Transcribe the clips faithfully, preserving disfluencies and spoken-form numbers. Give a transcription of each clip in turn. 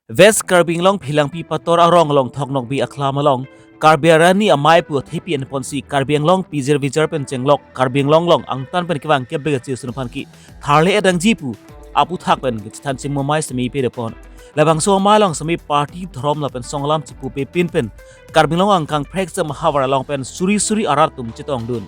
West Karbi Anglong Philangpi Pator arong along Thoknokbi aklam along Karbi Arani amei pu athepi enponsi Karbi Anglong pijir vijir pen chenglok Karbi Anglong along angtan pen kevang kepdek achi asun aphan ke tharle edangji pu aputhak pen kachethan chimomai semi pedepon. Labangso amei along semi party dhorom lapen song alam chipupe pin pen Karbi Anglong angkang phreksem havar along pen suri suri arat atum chetongdun.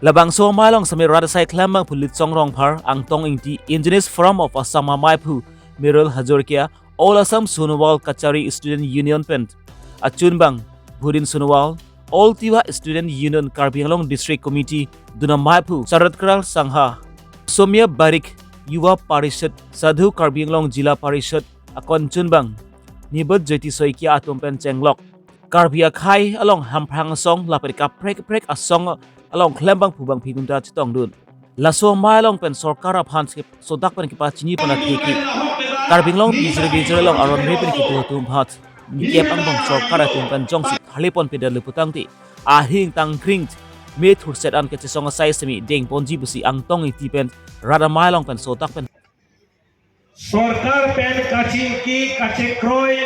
Labangso amei along semi rat asai klembang pu Litsong Rongphar, Angtong Ingti, Engineers Forum of Assam amei pu Mirul Hazarika, All Assam Sonowal Kachari Student Union pen achunbang Bhudin Sonowal, All Tiwa Student Union Karbi Anglong District Committee dun amei pu Saratkral Sangha, Somia Barik, Yuva Parishad, Sadhu Karbi Anglong Jila Parishad akon chunbang Nibet Jyoti Saikia atum pen chenglok Karbi akhei along Hamphang asong lapen kaprek kaprek asong along klembang pu bangphi atum ta chetongdun. Laso amei along pen sorkar aphan si sodak pen kepachini pon atheke Karbi Anglong pijir vijir along aron re pen kedo atum aphan nikep angbong sorkar atum pen jongsi tharle ponpe det pulotangte ahing tangkring methurset an kachesong asai semi dengponji pusi Angtong Ingti pen rat amei along pen sodak pen. Sorkar pen kachingki kachekroi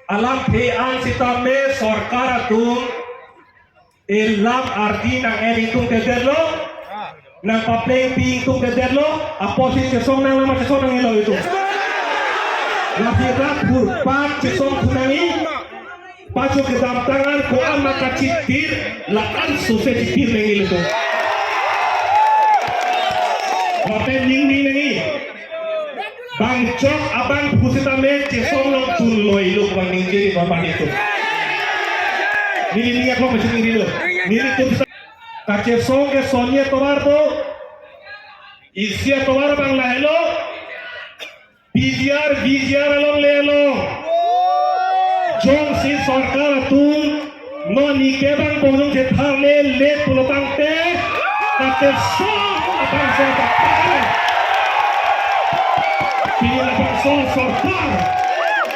alamthe an sitame sorkar atum elam ardi nang-en ingtungtedetlo, nangpaplengpi ingtungtedetlo, apotsi chesong nanglo ma chesong nanghelo itum. Lasi rat phurpat chesong thu nangji, pacho kedamtang an ko-an ma kachitir, la-an sose chitir nangji itum. Lapen ningning nangji. Bang chok abang pusitame chesong longthulo, iluk bang ningje di bapak itu. Neli niak lo masih neli lo. Neli tu bisa kachesong ke sonia tovar tu. Isi atovar bang lahelo. P G R, V G R along lelo. Jongsi sorkar atum non nike bang bongjong chetharle le pulotangte, kachesong abang sorkar. Pini labangso sorkar,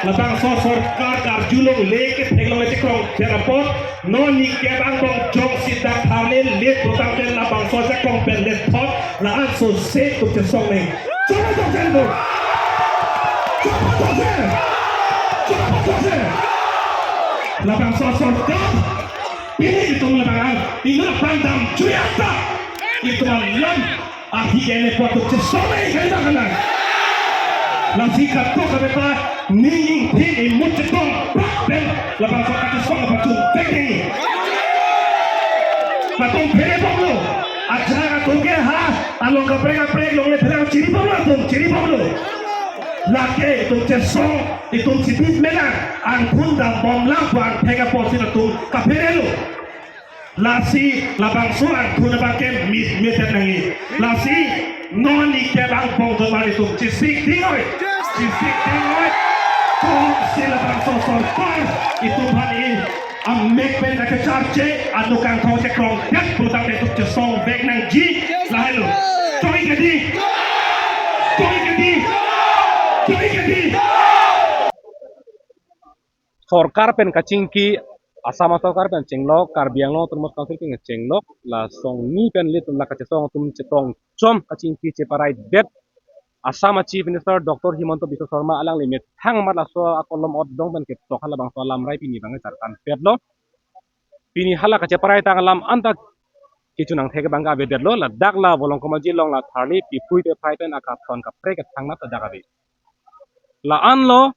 labangso sorkar karjulong le ketheklong le chekrong berapot, non nike bang bongjong sita tharle le pulotangte labangso chekrong pen le thot, la-an sose tuk chesong neng. Chama tok chen tuk. Chama tok chen. Chama tok chen. Labangso sorkar. Pini itum labang an. Ino pandam chuyata. Itum alam. Ahi kene pot tuk chesong neng kali bang kanan. Lasi katok kabepa. Ning pin imut chetong. Pak pen. Labangso kachesong pachun. Pek neng. Katung phere bomlo. Aja katung ke ha. Along kaprek kaprek longle pherang chiri bomlo atum, chiri bomlo. Lake itum chesong, itum chibit mena, angthun dam bomlang pu angthek apotsi latum kapherelo. Lasi labangso angthun abang ke mit mit nangji. Lasi non nike bang bong domar itum chisik dingoi. Chisik dingoi. Kongsi labangso sorkar itum aphan i amek pen kacharche, anu kangthong chekrong dak putang netuk chesong bek nangji lahelo. Choi kedi. Choi kedi. Choi kedi. Sorkar pen kachingki, Assam sorkar pen chenglok, Karbi Anglong Autonomous Council pen chenglok, la songni pen ilitum la kachesong atum chetong chom kachingki cheparaidet Assam a Chief Minister Doctor Himanta Biswa Sarma alangli methang amat laso akolom otdong pen ketok halabangso alamrai pini bang charkan petlo. Pini hala kacheparai tang alam anta kechun angthek bang avedetlo, ladak la Volongkom Aji along la tharli pipui pephai pen akathon kaprek kethang nat dak ave. La-anlo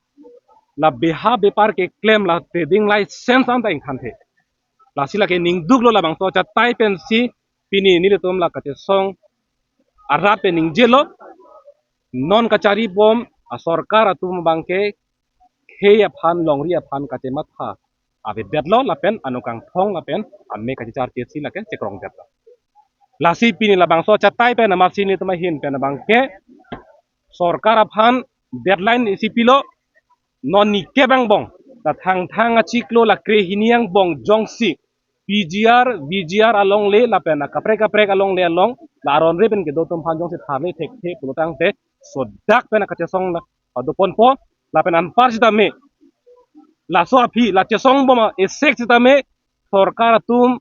la beha bepar keklem la trading license anta ingthanthe. Lasi lake ningduklo labangso achatai pensi pini nelitum la kachesong arat pen ningjelo, non kachari bom asorkar atum abangke khei aphan longri aphan kachematha avedetlo lapen anu kangthong lapen amek kachecharchesi lake chekrongdetlo. Lasi pini labangso achatai pen amatsi nelitum ahin pen abangke sorkar aphan deadline isi pilo, non nike bang bong, ta thangthang achiklo la krehini angbong jongsi P G R, V G R alongle lapen akaprek kaprek alongle along la aron re pen kedo atum aphan jongsi tharle thekthe pulotangte sodak pen akachesong la padoponpo lapen anpar sitame Laso aphi, la chesong bom a-esek sitame, sorkar atum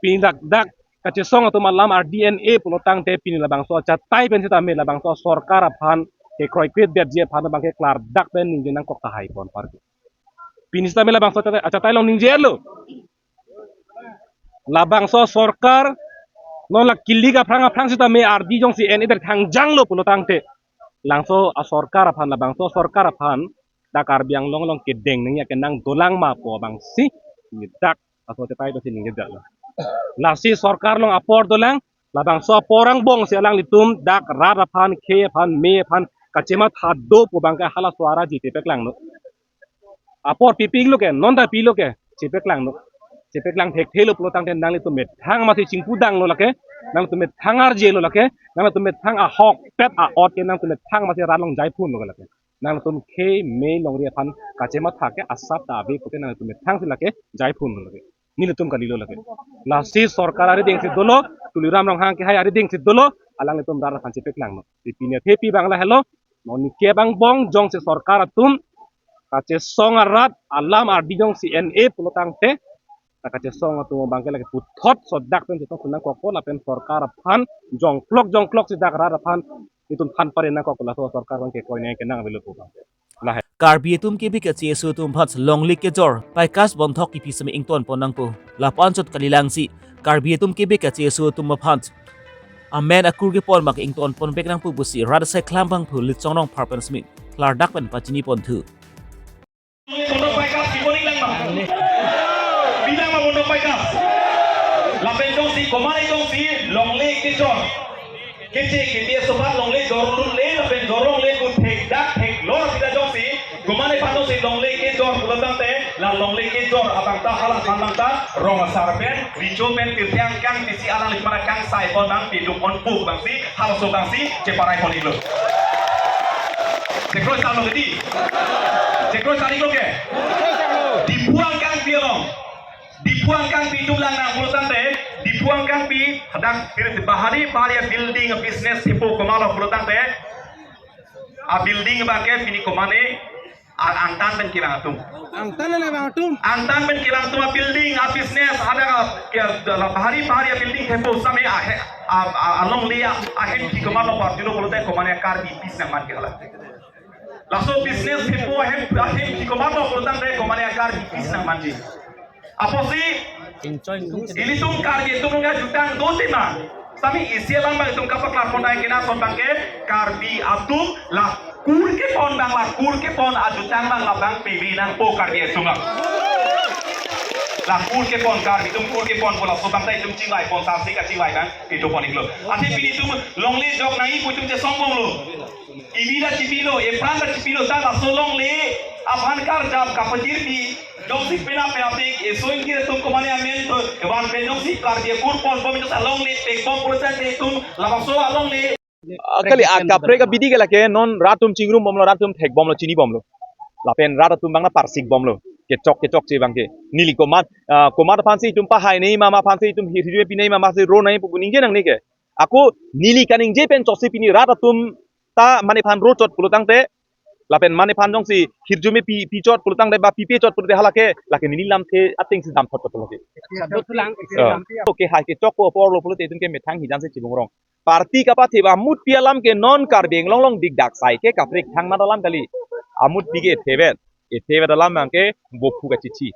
pini dak dak kachesong atum alam ardi en-e pulo tangte pini labangso achatai pen sitame labangso sorkar aphan kekroikre detji aphan abangke klardak pen ningje nangkok tahai pon parke. Pini sitame labangso achatai, achatai along ningjelo. Labangso sorkar non la kilik aphrang aphrang sitame ardi jongsi en-e det thangjanglo pulo tangte, labangso asorkar aphan, labangso sorkar aphan dak Karbi Anglong along kedeng nangji akenang dolang ma pu abangsi neli dak aso achatai pensi ningjedaklo. Lasi sorkar along apor dolang, labangso apor angbongsi alanglitum dak rat aphan, khei aphan, mei aphan kachematha do pu abangke halaso arat ji chepaklangnon. Apor pipiklo ke, non ta pilo ke, chepaklangnon. Chepaklang thekthelo pulo tangte nanglitum methang masi chingpudanglo lake, nanglitum methang arjelo lake, nanglitum methang ahokpet a-ot ke nanglitum methang masi rat along jaiphunlo lake. Nanglitum khei mei longri aphan kachematha ke asap ta ave pute nanglitum methang si lake jaiphunlo lake. Nelitum kalilo lake. Lasi sorkar arideng si dolo, Tuliram Ronghang kehai arideng si dolo, alanglitum rat aphan chepaklangnon. Di pini athe pi abang lahelo, non ni ke bang bong jongsi sorkar atum kachesong arat alam ardi jongsi en-e pulo tangte, ta kachesong atum abangke lake puthot sodak pen chesong nangkokpo lapen sorkar aphan jongklok jongklok si dak rat aphan itum than pare nangkok laso sorkar abangke koine kenang avelo pu abang. Lahai. Karbi atum kebi kacheso atum aphan longle kejor, paikas bonthok kipi seme ingtonpon nangpo. Lapu-an chot kalilangsi Karbi atum kebi kacheso atum aphan amen akur kepon abangke ingtonponvek nangpo pusi rat asai khlam abangphu Litsong Rongphar pen seme klardak pen pachiniponthu. Bonthok paikas kepon inglang ma? Bilang ma bonthok paikas? Lapen jongsi komat jongsi longle kejor, keche kete asobat longle jorlunle lapen jorlongle pu thekdak theklor sita jongsi komat aphan jongsi longle kejor pulo tangte, la longle kejor abang ta hala than abang ta rong asar pen, richo pen, tirthe angkang pisi alanglitum aphan kangsai pon abang, piduk pon pu abangsi, halaso abangsi cheparai-pon iklo. Chekroi sarlo ke di? Chekroi sar iklo ke? Diphu angkangpi along. Diphu angkangpi itum lang nang pulo tangte, Diphu angkangpi hadak bahari bahari a-building a-business thepo komatlo pulo tangte, a-building abangke pini komane a-, angtan pen kevang atum. Angtan pen kevang atum. Angtan pen kevang atum a-building, a-business, hadak a, ke, la bahari bahari a-building thepo same ahe, a, a, alongle a, ahem ki komatlo parjulo pulote komane Karbi pis nangman ke hala. Laso business thepo ahem, ahem ki komatlo pulo tangte komane Karbi pis nangmanji. Apotsi ilitum Karbi atum nangkejutang do tema? Sami isi alam abang itum kapaklarpon ai kena son abangke Karbi atum la kur kepon abang, la kur kepon ajutang abang labang peme nangpo Karbi atum abang. La kur kepon, Karbi atum kur kepon pu laso abang ta itum chingvaipon, sarsi kachingvai abang itum pon iklo. Athe pini itum longle jok nangji pu itum chesong bomlo. Ibi ta chipilo, epran ta chipilo, ta laso longle aphan karjap kapatirpi, jongsi penap penapik, eso ingkir atum komane amen to, evan pen jongsi Karbi akur pon bom jongsi alongle pek bom pulo tangte itum labangso alongle. Ah, kali, ah, kaprek abidi ke lake non rat atum chingrum bomlo, rat atum thek bomlo, chini bomlo. Lapen rat atum abang na parsik bomlo. Kechok kechokche abangke. Neli komat, ah, komat aphansi itum pahai nei ma, ma aphansi itum hir, hirjume pi nei ma, ma si ro nei pu ningje nangne ke. Ako neli kaningje pen chotsi pini rat atum ta mane aphan ro chot pulo tangte, lapen mane aphan jongsi hirjume pi, pi chot pulo tangte ba pipe chot pulote halake, lake neli lamthe atengsi damthot chot lake. Dothulang. Eh. Okay, hai kechokpo aporlo pulote itum ke methang hijan si chibungrong. Party kapathe ba amutpi alam ke non Karbi Anglong along dikdak sai ke kaprek thangmat alam kali. Amutpi ke thevet. Ithevet alam abangke bophu kachichi.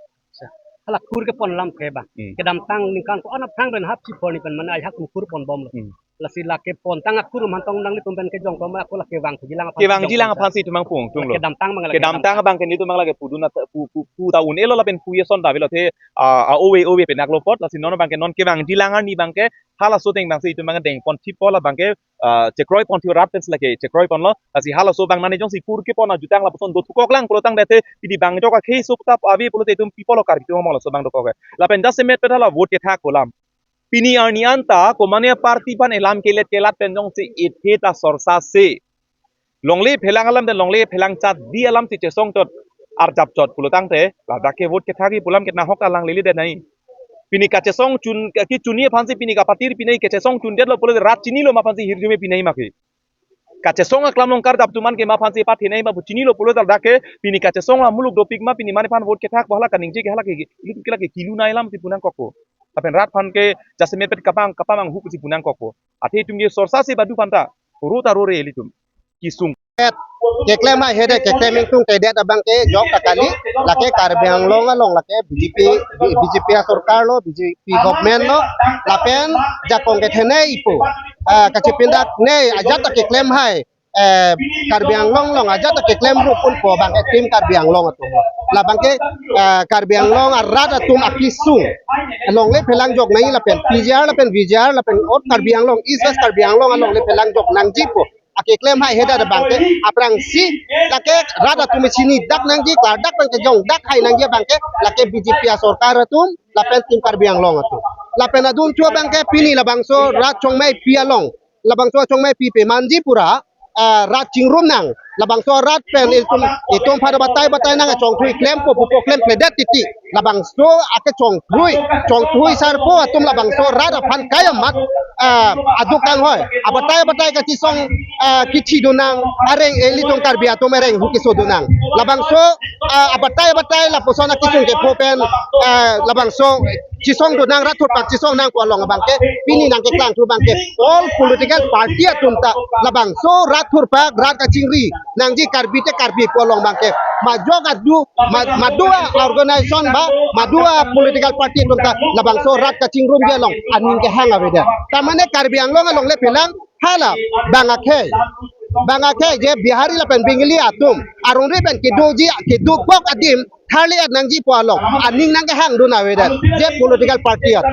Hala kur kepon alam ke ba. Hmm. Kedamtang ningkan ko-an aphrang pen hap chipon ni pen mane ai hak kur pon bomlo. Hmm. Lasi lake pontang akur mantong nanglitum pen kejong koma ako lake vangjilang aphan. Kevangjilang aphansi itum abang pung tunglo. Kedamtang abang lake kedamtang kedamtang. Abangke nelitum abang lake pudun at-, pu, pu, pu ta un-elo lapen pu eson ta avelo the, ah, ah, ove, ove pen aklo apot, lasi non abangke non kevangjilang arni abangke halaso ateng abangsi itum abang dengpon thipo labangke, ah, chekroiponthu rat pensi lake chekroiponlo, lasi halaso abang mane jongsi kur kepon ajutang lapuson dothukoklang pulo tangte, pidi bang jok akhei suk tap ave pulote itum pipolo Karbi atum among laso abang dokok ke. Lapen jasemet pen hala vote kethak alam. Pini arni anta komane party aphan elam kelet kelat pen jongsi ethe ta sorsa se. Longle phelang alam de longle phelang chat di alam si chesong chot arjap chot pulo tangte, ladak ke vote kethakji pu alam ke nahok ta langlele det nai. Pini kachesong chun, kachechunji aphansi pini kapatirpi nai, kachesong chundetlo pulote rat chinilo ma aphansi hirjume pi nai ma ke. Kachesong aklam along kardap atum an ke ma aphan si pathenei ma pu chinilo pulo tal dak ke pini kachesong amuluk dopik ma pini mane aphan vote kethak pu hala kaningje ke hala ke ilitum ke lake kilu nai alam si pu nangkokpo. Lapen rat aphan ke jasemet pet kapang kapamanghu si pu nangkokpo. Athe itum ke sorsa si badu aphanta rota rore ilitum kesung. Keklem haihedet, keklem ingtungtedet abang ke jok ta kali, lake Karbi Anglong along lake B J P, B J P asorkar lo, B J P government lo, lapen jakong kethenei ipo. Ah, kachepindak nei ajat ta keklem hai, eh, Karbi Anglong along ajat ta keklem rup unpo abang ke Team Karbi Anglong atum lo. Labang ke, eh, Karbi Anglong arat atum akesung longle phelang jok nangji lapen P G R lapen V G R lapen ot Karbi Anglong, East West Karbi Anglong alongle phelang jok nangjipo. Akeklem haihedet abang ke aphrangsi lake rat atum chinidak nangji, klardak abang ke jongdak hai nangji abang ke lake B J P asorkar atum lapen Team Karbi Anglong atum. Lapen adun chu abang ke pini labangso rat chongmeipi along, labangso chongmeipi pemanji pura, ah, rat chingrum nang, labangso rat pen itum, itum aphan batai batai nang chongthui klempo pupo klemkledet titi. Labangso akechongthui, chongthui sarpo atum labangso rat aphan kayamat, ah, aduk kanghoi. Abatai abatai kachisong, ah, kithi do nang, areng ilitum Karbi atum areng hu keso do nang. Labangso, ah, abatai abatai lapuson akesung kepho pen, ah, labangso chisong do nang, rat thurpak chisong nang pu along abang ke pini nangkeklang thu abang ke all political party atum ta labangso rat thurpak, rat kachingri nangji, Karbi te Karbi pu along abang ke majok adu, ma-, madu a-organization ba madu a-political party atum ta labangso rat kachingrumji along aning kehang avedet. Ta mane Karbi Anglong alongle phelang hala bang akhei, bang akhei je Bihari lapen Bengali atum arongri pen kedoji, kedokok adim tharli-et nangji pu along aning nangkehang dun avedet je political party atum.